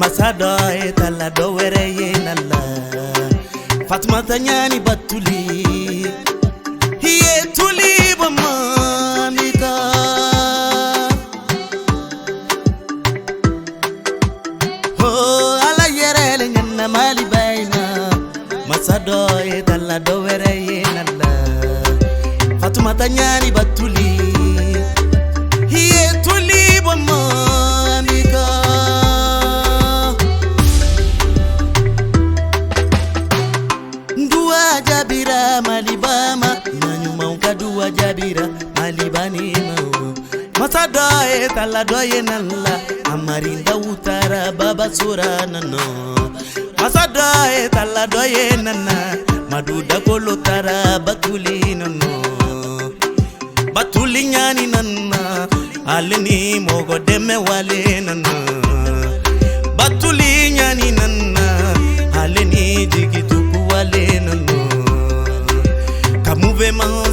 Masa dɔ ye tala dɔ wɛrɛ ye na la Fatumata ɲani batuli iye tuli bɔ manika. Oh, ala yɛrɛ le ɲana Maliba in na. Masa dɔ ye tala dɔ wɛrɛ ye na la Fatumata ɲani batuli iye tuli bɔ manika. Duwa jabira Maliba ma, na ɲumanw ka duwa jabira Maliba ni ma. Masa dɔ ye tala dɔ ye na la Amarinda utara baba sora nana. Masa dɔ ye tala dɔ ye nana Madu Dakolo tara batuli nana. Batuli ɲani nana ale ni mɔgɔ dɛmɛ wale nana. Batuli ɲani nana ale ni jigitugu wale nana. Ka mouvement